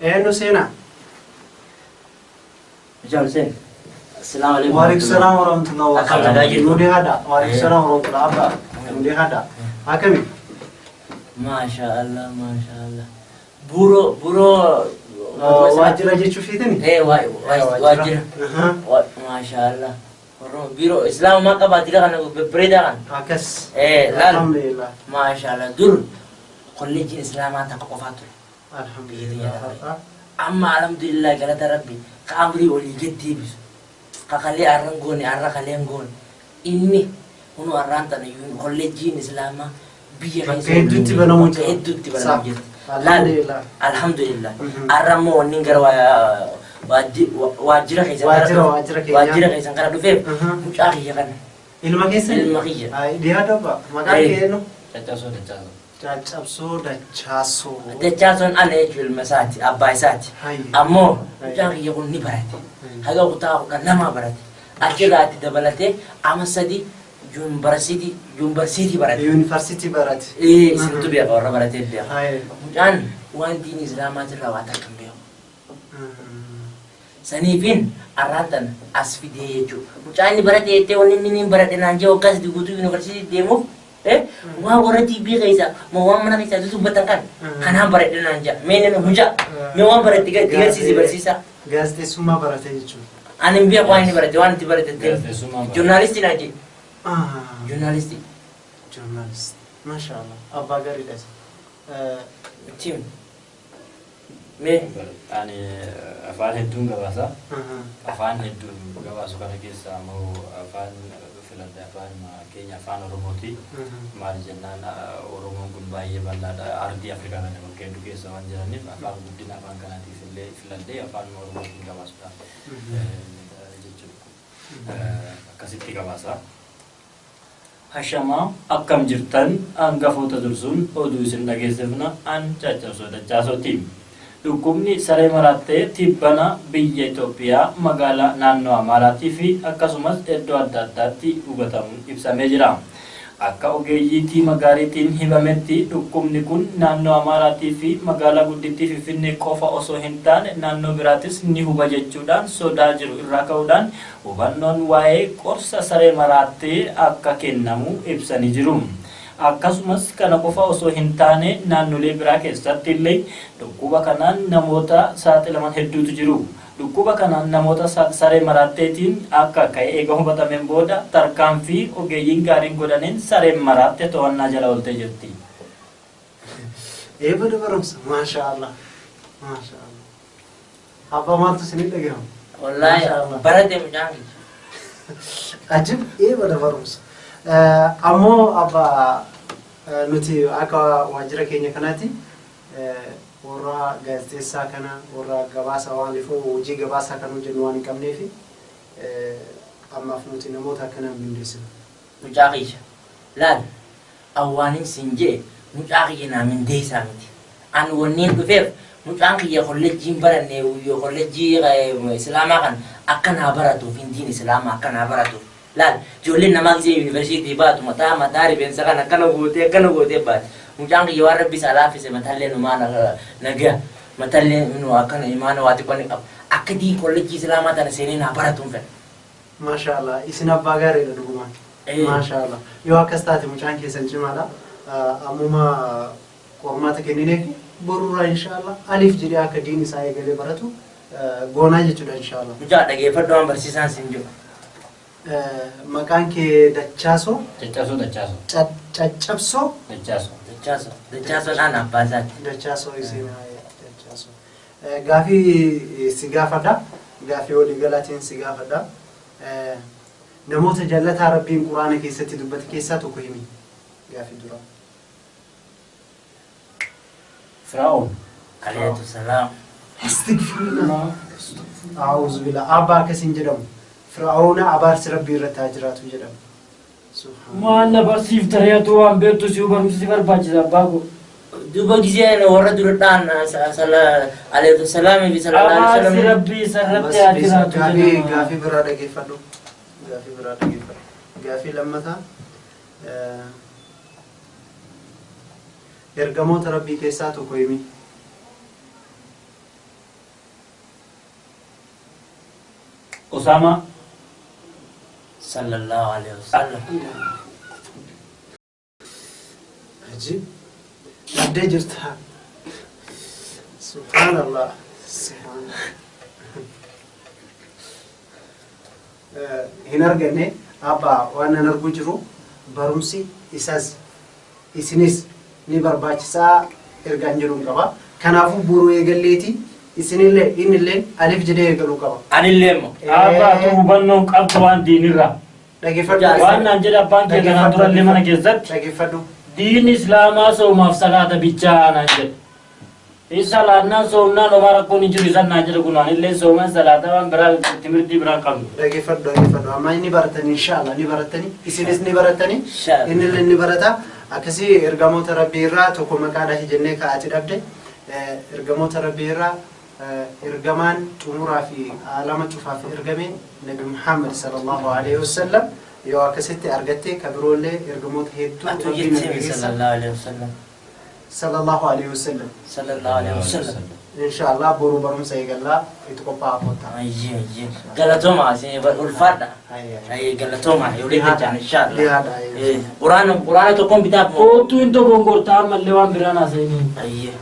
Eenyu seenaa? Mucaa Hussein. Assalaamu alaikum. Waalaikum salaam warahmatullahi Akkam nagaa jirtu? Nuti haadha. Waalaikum salaam warahmatullahi abbaa. Nuti haadha. Akkami? Maasha Allah, maasha Allah. Buuroo buuroo. Waajjira jechuu feetani? Eh, waajjira. Maasha Allah. Oromoo biiroo Islaamummaa qabaatila kana babbareedaa kana. Akkas. Eh, laal. Alhamdulillah. Maasha Allah. Dur kolleejjiin Islaamaa takka qofaa ture. Alhamdulillah. Har'a. Amma alhamdulillah galata Rabbi ka amrii olii gad deebisu. Ka kalee arran goone arra kaleen goone. Inni kunu arraan tana kolleejjiin Islaamaa biyya Bakka hedduutti banamuu bakka jira. hedduutti banamuu jirti. Laal Alhamdulillah. alhamdulillah. Arra immoo wanni gara waajjira keessan kana Waajjira waajjira keenya. Waajjira keessan kana dhufeef mucaa kiyya kana. Ilma keessan? Ilma kiyya. Dhiyaadha abbaa. Maqaan kee eenyu? Caccabsoo Dachaasoo. Caccabsoo Dachaasoo. Dachaasoon ana jechuun ilma isaati, abbaa isaati. Ammoo mucaan kiyya kun ni barate. Haga kutaa 12 barate. Achirraatti dabalatee ama 3 yuunivarsiitii barate. Yuunivarsiitii barate. Ee, isintu beeka warra baratee beeka. Mucaan waan diinii Islaamaatirraa waa takka hin beeku. Saniifin arraan tana as fidee jechuudha. Mucaan inni barate jettee wanni inni hin baradhe naan jee waggaa 3 guutuu yuunivarsiitii deemuuf waan warra TV keessa moo waan mana keessaa dubbatan kan kanaan baradhe naan jaa. Mee nama mucaa mee waan baratte garsiisi barsiisaa. Gaazexeessummaa barate jechuudha. Ani hin beeku waan inni barate waan itti barate. Gaazexeessummaa barate. Joornaalistii naan jee. Joornaalistii. Joornaalist. Maasha Allah. Abbaa gaariidha isa. Tim. Mee. Ani afaan hedduun gabaasa. Afaan hedduun gabaasu kana keessaa immoo afaan filadhe afaan keenya afaan Oromooti. Maali jennaan Oromoon kun baay'ee bal'aadha. Ardii Afrikaa kana bakka hedduu keessa waan jiraniif afaan guddina afaan kanaatiif illee filadhee afaan Oromootiin gabaasudha jechuudha. Akkasitti gabaasa. Hashamaa akkam jirtan hangafoota dursuun oduu isin dhageessifna an Caccabsoo Dachaasooti. Dhukkubni saree maraattee tibbana biyya Itoophiyaa magaalaa naannoo Amaaraatii fi akkasumas iddoo adda addaatti hubatamuun ibsamee jira. Akka ogeeyyii tiima gaariitiin himametti dhukkubni kun naannoo Amaaraatii fi magaalaa guddittii Finfinnee qofa osoo hin taane naannoo biraatis ni huba jechuudhaan sodaa jiru irraa ka'uudhaan hubannoon waa'ee qorsa saree maraattee akka kennamu ibsanii jiru. Akkasumas kana qofa osoo hin taane naannolee biraa keessatti illee dhukkuba kanaan namoota saaxilaman hedduutu jiru. Dhukkuba kanaan namoota saree maraatteetiin akka ka'e eega hubatameen booda tarkaanfii ogeeyyiin gaariin godhaniin sareen maraatte to'annaa jala ooltee jirti. Eebba barumsa. Maasha Allah. Maasha Allah. Abbaa maaltu isinii dhagahama? Wallaahi barate mucaan kiyya. Ajib eebba barumsa. Ammoo abbaa nuti akka waajjira keenya kanaatti warra gaazexeessaa kana warra gabaasa waan ifuu hojii gabaasaa kan hojjennu waan hin qabneef ammaaf nuti namoota akkanaa hin mindeessinu. Mucaa kiyya laal awwaanin siin jee mucaa kiyya naa mindeessaa miti. Ani wanniin dhufeef mucaan kiyya kolleejjiin baranne kolleejjii Islaamaa kan akka naa baratuuf diin Islaamaa akka naa baratuuf. Laal ijoolleen namaa gisee yuunivarsiitii baatu mataa mataa rifeensa kan akkana gootee baate. Mucaan kiyya waan rabbi isaa laaffise matallee numaa nagaa matallee nu akkana imaana waa xiqqoo ni qaba. Akka diin kolleejjii Islaamaa tana seenee naa baratuun fedha. Maasha Allah isin abbaa gaariidha dhugumaan. Maasha Allah yoo akkas taate mucaan keessan cimaadha. Ammuma qormaata kennineef borurraa insha Allah aliif jedhee akka diin isaa eegalee baratu goonaa jechuudha insha Allah. Mucaa dhageeffadhu waan barsiisaan siin jiru. Maqaan kee Dachaasoo. Caccabsoo Dachaasoo. Caccabsoo. Dachaasoo. Dachaasoo. Dachaasoon ana abbaa isaati. Dachaasoo isin Dachaasoo. Gaafii si gaafadha. Gaafii waliigalaatiin si gaafadha. Namoota jallataa Rabbiin Quraana keessatti dubbate keessaa tokko himi. Gaafii dura. Firaa'oon. Alayhi salaam. Astaghfirullah. A'uuzu billah. Abbaa akkasiin jedhamu. Firaa'oona abaarsi Rabbii irratti haa jiraatu jedhama. Maal na barsiifta reetu waan beektu si barumsi si barbaachisa abbaa koo. Duuba gisee warra dura dhaan alayhi salaam fi sallallahu alaihi Abaarsi wasallam. Rabbii isarratti haa jiraatu jedhama. Gaafii biraa dhageeffadhu. Gaafii biraa dhageeffadhu. Gaafii lammataa. Ergamoota Rabbii keessaa tokko himi. Usaamaa. Sallallahu alaihi wasallam. Ajib. Dhabdee jirta. Subhaanallah. Subhaanallah. Hin arganne abbaa, waan an arguu jiru barumsi isas isinis ni barbaachisaa ergaan jedhuun qaba. Kanaafuu boruu eegalleeti isinillee innillee alif jedhee eegaluu qaba. Anillee immoo. Abbaatu hubannoo hin qabdu waan diinirraa. Dhageeffadhu. Waan naan jedhe abbaan kee kanaan durallee mana keessatti. Dhageeffadhu. Diin islaamaa soomaaf salaata bichaa naan jedhe. In salaannaan soomnaan homaa rakkoon hin jiru isan naan jedhe kun anillee sooman salaata waan biraa timirtii biraa hin qabnu. Dhageeffadhu, dhageeffadhu. Amma inni baratanii, inshallah ni baratanii, isinis ni baratanii, Inshallah. innillee ni barata. Akkasii ergamoota rabbii irraa tokko maqaadha jennee kaa'ati dhabde. Ergamoota rabbii irraa ergamaan xumuraa fi alama cufaaf ergame Nabi Muhammad sallallahu alaihi wasallam. Yoo akkasitti argatte ka biroollee ergamoota hedduu Atu rabbiin jettee erge keessa. sallallahu alaihi wasallam. Sallallahu alaihi wasallam. Sallallahu alaihi wasallam. Inshallah boruu barumsa eegallaa, itti qophaa'aa koottaa. Ayyee, ayyee. Galatooma isin ulfaadha. Ayyee. Ayyee, galatooma yoo deeggartan inshallah. Dhiyaadha. Quraana, quraana tokkoon bitaaf moo? Kootuu hin dogongortaa ammallee waan biraan haasa'iniin. Ayyee.